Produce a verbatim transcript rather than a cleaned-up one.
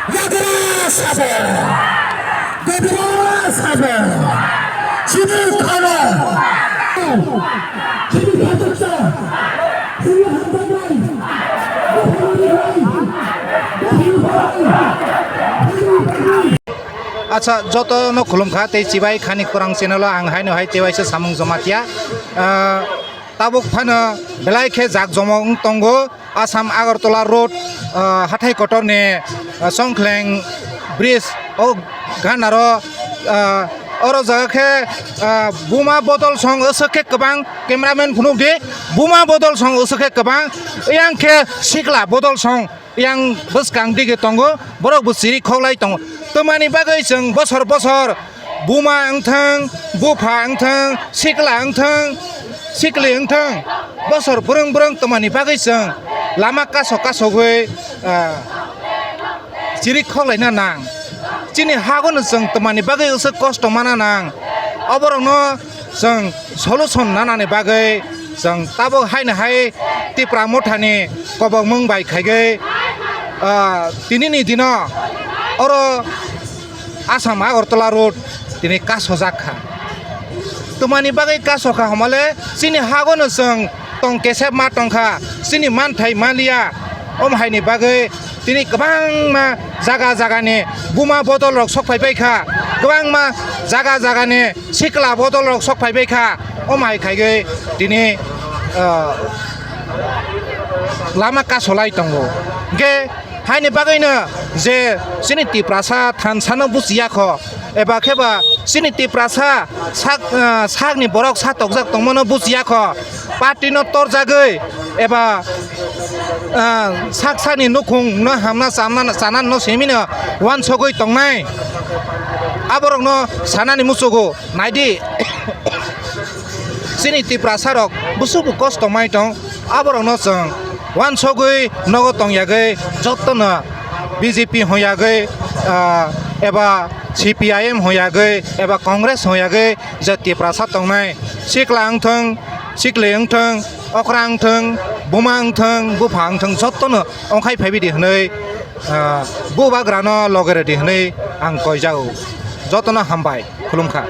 Yadra saja, Gadra saja, Chini Khana, Chini Khana, Chini Khana. Acha, joto no khulum kha tei chibai khani khorang channel o ang haino hai tei waisa samung joma tiya. Ah, tabuk phano belai khe jak jomo wng tongo. Assam Agartala Road, ah, hathai kotor ni, ah, Songkhleng bridge o ganaro, ah, oro jaga khe, ah, buma bodol song aswk khe kwbang cameraman phunuk di, buma bodol song aswk khe kwbang, yang khe sikla bodol song yang bwskang dige tongo, borok bo chiri khoklai tongo. Twmani bagwi chwng bosor bosor buma wngthang, bupha wngthang, sikla wngthang, sikli wngthang, bosor bwrwng bwrwng twmani bagwi chwng lama kaso kasogwi, ah, chiri khoklaina nang. Chini hagono chwng twmani bagwi aswk kosto mana nang. Oborokno chwng solution nanani bagwi chwng tabuk haino hai Tipra Mothani kobokmung bai khaigwi, ah, tinini dino oro Assam Agartala Road tini kasojak kha. Twmani bagwi kasokha hwnmale chini hagono chwng tong kesep ma tongkha, chini manthai maliya, om haini bagwi tini kwbangma jaga jagani buma bodol rok sok phai bai kha, kwbangma jaga jagani sikla bodol rok sok phai bai kha, om hai khaigwi tini, ah, lama kasolai tongo. Hwnkhe haini bagwino je chini Tiprasa thansano buchiya kho, eba khe ba chini Tiprasa sak, ah, sakni borok sa tokjak tongmano buchiya kho, party no torjagwi eba, ah, sak sakni nukhung no hamna chamna, chana no simi no wansogwi tongnai, aborok no sanani muchugo naidi. Chini Tiprasa rok busubu kosto mai tong, aborok no chwng wansogwi nogo tongyagwi jotono B J P hoyagwi, ah, eba C P I M hoyagwi eba Congress hoyagwi je Tiprasa tongnai sikla wngthwng, sikli wngthwng, okra wngthwng, buma wngthwng, bupha wngthwng jotono ongkhai phaibi di hwnwi, ah, bubagrano loge rwdi hwnwi ang koijago. Jotono hambai, khulumkha.